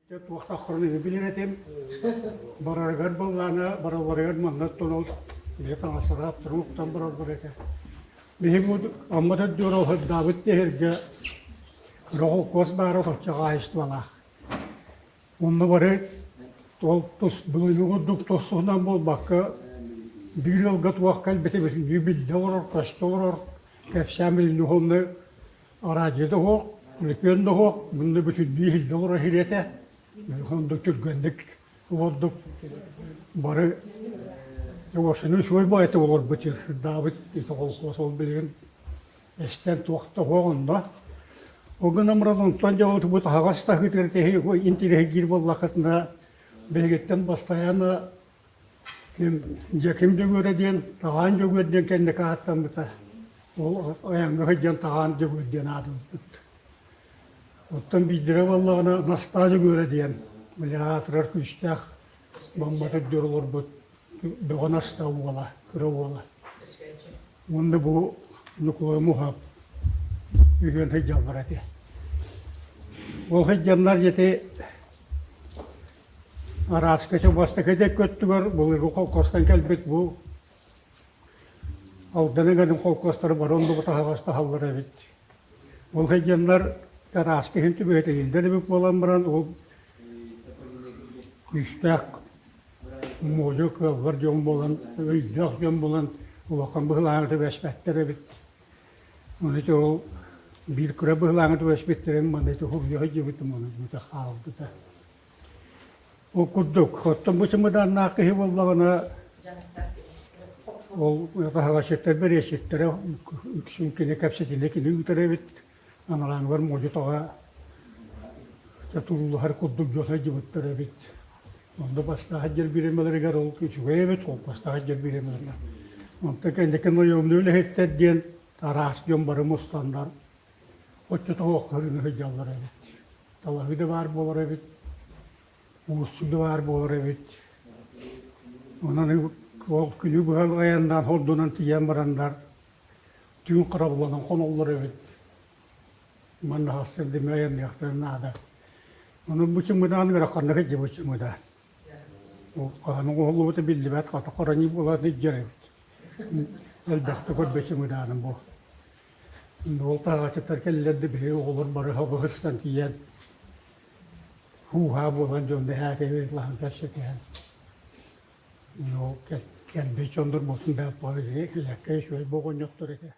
Туохтаахтарын билэр этим. Барарыгар быллаана, баралларыгар манна тонол били таҥастара аптарын уктан бараллар этэ. Биһиги Амма төрдүгэр олордаабыт тэһиргэ кыра холкуос баара отучча хаһаайыстыбалаах. Онно бары ол тус былыргы курдук тус-туһунан буолбакка, биир ыалга туох кэлбитэ бүтүннүү биллэ олорор, көстө олорор, кэпсээн билинни уонна араадьыйа да суох, түлүпүөн да суох, мунна бүтүннүү иһиллэ олорор сири этэ. Оннук түргэнник олордук бары уопсайынан үчүгэй баҕайытык олорбут ырдаабыт ити колхоз ол билигин эстэн туох да суох онно. Ол гынан баран онтон дьэ бу таһаҕас таһыытыгар киһи интириэһиргиир буоллаххытына биһигиттэн бастайаана ким Дьэким Дьөгүөрэ диэн Таҕаан Дьөгүөр диэн кэнники ааттаммыта. Ол айаҥҥа сылдьан Таҕаан Дьөгүөр диэн аатырбыт. Оттон биирдэрэ буоллаҕына Настаа Дьөгүөрэ диэн били аатырар күүстээх Маммата үрдүгэр олорбут Бөҕө Настаа уола, кыра уола. Уонна бу Ньукулай Муһап үһүөн сылдьаллар этэ. Ол сылдьаннар ити арааскача бастакы да өттүгэр былыргы холкуостан кэлбит бу Алдан эҥэрин холкуостара бары оннук таһаҕастаһаллар эбит. Ол сылдьаннар арааска иһин түбэһэтигиллэр эбит буолан баран ол күүстээх муодьу кыаллар дьон буолан, өйдөөх дьон буолан улахан быһылааҥҥа түбэспэттэр эбит. Ону ити ол биир кыра быһылааҥҥа түбэспиттэрин манна ити уһуйа сылдьыбытым ону быта хаалбыта. Ол курдук, оттон бу чымыдааннаах киһи буоллаҕына ол таһаҕасчыттар бэриэсчиттэрэ үксүн кини кэпсэтиини кини ыытар эбит. Анарааҥҥылар модьу-таҕа туруулаһар курдук дьон сылдьыбыттар эбит. Онно бастаах дьэр бириэмэлэригэр ол үчүгэй эбит, холкуостаах дьэр бириэмэлэригэр. Онтон кэнники наемный үлэһиттэр диэн араас дьон бары мустаннар оччотооҕу көрүҥү сылдьаллар эбит. Талаһыы да баар буолар эбит, уурсуу да баар буолар эбит. Онон ол күнү быһа айаннаан хордунан тиийэн бараннар түүн харабылланан хоноллор эбит. Манна сарсыарда айанныахтарын наада. Онон бу чымыдаан ыараханнык илдьэ чымыдаан. Хаһан оҥоһуллубута биллибэт, хата хороньуу буолан илдьэр эбит. Элбэхтэ көрбө чымыдааным бу. Ол таһаҕасчыттар кэллилэр да биһиги оҕолор бары хабыһырсан тиийэн һуу-һаа буолан дьон дэһээкэбит лаһан кэпсэтиһэн ол кэлбит дьоннор буолтун бэйэп үчүгэй оҕонньоттор этэ.